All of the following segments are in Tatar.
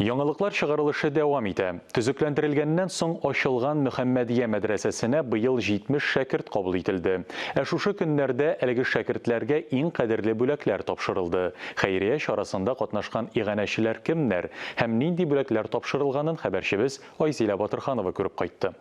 Яңалыклар чыгарылышы дәвам итә. Төзекләндерелгәннән соң ачылган Мөхәммәдия мәдрәсәсенә быел 70 шәкерт кабул ителде. Ә шушы көннәрдә әлеге шәкертләргә иң кадерле бүләкләр тапшырылды. Хәйрия чарасында катнашкан иганәчеләр кемнәр һәм нинди бүләкләр тапшырылганын хәбәрчебез Айзилә Батырханова күреп кайтты.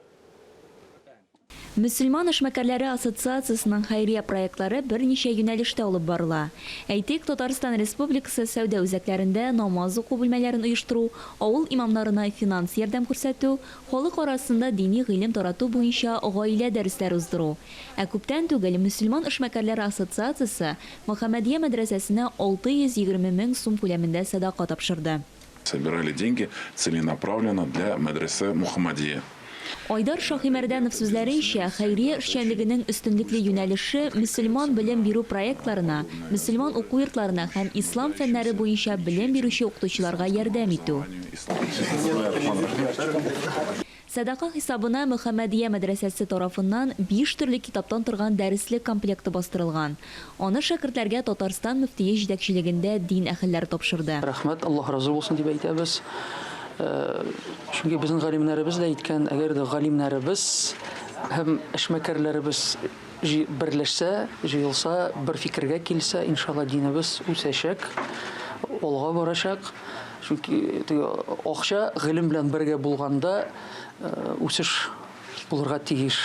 Мөселман эшмәкәрләре ассоциациясенең хәйрия проектлары берничә юнәлештә алып барыла. Әйтик, Татарстан Республикасы сәүдә үзәкләрендә намаз уку бүлмәләрен оештыру, авыл имамнарына финанс ярдәм күрсәтү, халык арасында дини гыйлем тарату буенча гаилә дәресләре уздыру. Ә күптән түгел Мөселман эшмәкәрләре ассоциациясе Мөхәммәдия мәдрәсәсенә 620 мең сум күләмендә сәдака тапшырды. Собирали деньги целенаправленно для мәдрәсә Мухаммадия. Айдар Шаһимәрдәнов сүзләренчә, хәйрия эшчәнлегенең өстенлекле юнәлеше, мөселман белем бирү проектларына, мөселман уку йортларына һәм ислам фәннәре буенча белем бирүче укытучыларга ярдәм итү. Сәдака хисабына Мөхәммәдия мәдрәсәсе тарафыннан биш төрле китаптан торган дәреслек комплекты бастырылган. Аны шәкертләргә Татарстан мөфтие җитәкчелегендә дин әһелләре тапшырды. Рәхмәт, Аллаһ разый булсын дип әйтәбез. Чөнки безнең галимнәребез дә әйткән, әгәр дә галимнәребез һәм эшмәкәрләребез берләшсә, җыелса, бер фикергә килсә, иншалла, динебез үсәчәк, алга барачак. Чөнки теге акча гыйлем белән бергә булганда үсеш булырга тиеш.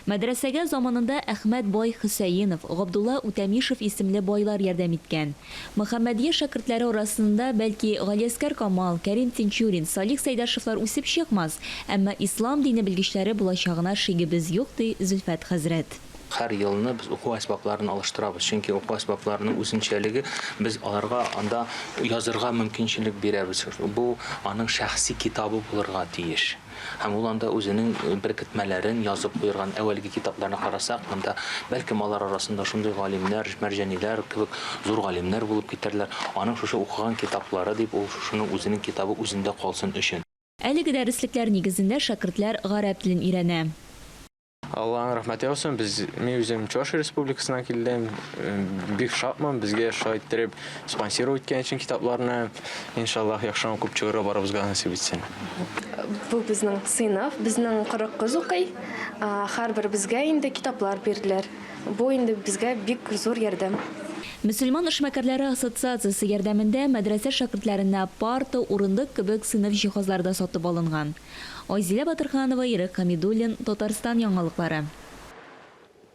Мәдрәсәгә заманында Әхмәт бай Хөсәенов, Габдулла Үтәмишев исемле байлар ярдәм иткән. Мөхәммәдия шәкертләре арасында, бәлки, Галиәскәр Камал, Кәрим Тинчурин, Салих Сәйдәшевлар үсеп чыкмас, әмма ислам дине белгечләре булачагына шигебез юк, ди Зөлфәт хәзрәт. Һәр елны без уку әсбапларын алыштырабыз, чөнки уку әсбапларының үзенчәлеге, без аларга анда язырга мөмкинчелек бирәбез. Бу аның шәхси китабы булырга тиеш. Һәм ул анда үзенең беркетмәләрен язып куерган. Әүвәлге китапларны карасак, монда бәлкем алар арасында шундый галимнәр, Мәрҗаниләр кебек зур галимнәр булып китәрләр. Аның шушы укыган китаплары дип, ул шушының үзенең китабы үзендә калсын өчен. Әлеге дәреслекләр нигезендә шәкертләр гарәп телен өйрәнә. Алланың рәхмәте яусын, без, мин үзем Чувашия Республикасыннан килдем. Бик шатмын, безгә шулай иттереп спонсировать иткән өчен китапларны. Иншаллаһ, яхшы укып чыгарга барыбызга насыйп итсен. Бу безнең сыйныф, безнең 40 кыз укый. Һәрберебезгә инде китаплар бирделәр. Бу инде безгә бик зур ярдәм. Мөселман эшмәкәрләре ассоциациясе ярдәмендә мәдрәсә шәкертләренә парта, урындык кебек сыйныф җиһазлары да сатып алынган. Айзилә Батырханова, Ирек Хәмидуллин, Татарстан яңалыклары.